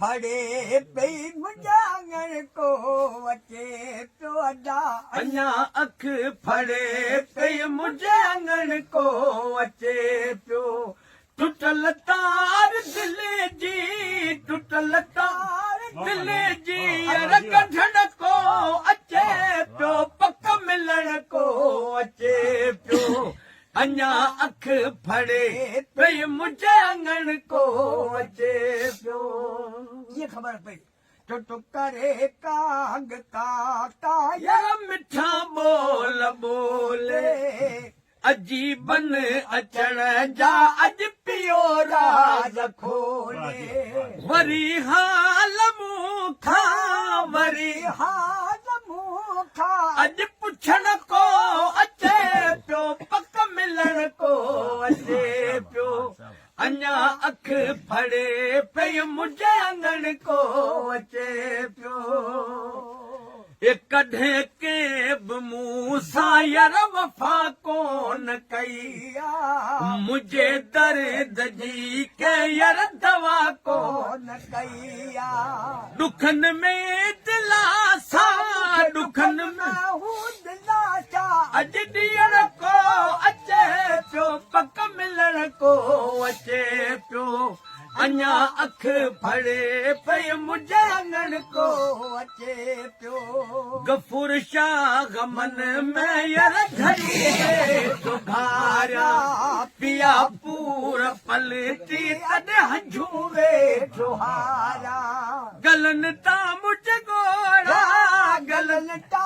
ڦڙي پئي منهنجي اڱڻ ڪو اچي پيو ادا. اڃا اک ڦڙي پئي منهنجي اڱڻ ڪو اچي پيو. ٽٽل تار دل جي ٽٽل تار دل جي ير ڪڍڻ ڪو اچي پيو پڪ ملڻ ڪو اچي پيو. اڃا اک ڦڙي پئي منهنجي اڱڻ ڪو اچي پيو. ڪيئن خبر پئي ٽٽو ڪري ڪانگ ڪاڪا. يار مٺا ٻول ٻولي عجيبن اچڻ جا اڄ پيو راز کولي. وري حال مون کان وري حال مون کان. اڄ پڇڻ ڪو اچي پيو پڪ ملڻ ڪو اچي پيو اڃا اک ڦڙي پئي منهنجي اڱڻ ڪو اچي پيو. اي ڪڏهن ڪنهن به مون سان يار وفا ڪونه ڪئي آ. منهنجي درد جي ڪنهن يار دوا ڪونه ڪئي آ. ڏکن ۾ دلاسا ڏکن ۾. هو دلاسا. اڄ ڏيڻ ڪو اچي پيو پڪ ملڻ ڪو اچي پيو. اڃا اک ڦڙي پئي منهنجي اڱڻ ڪو اچي پيو. غفور شاهه غمن ۾ ير گهڙي ويٺو گهاريان پيا پور پلٽي تڏهن هنجون ويٺو هاريان. گلن تان منهنجي ڳوڙها گلن تان.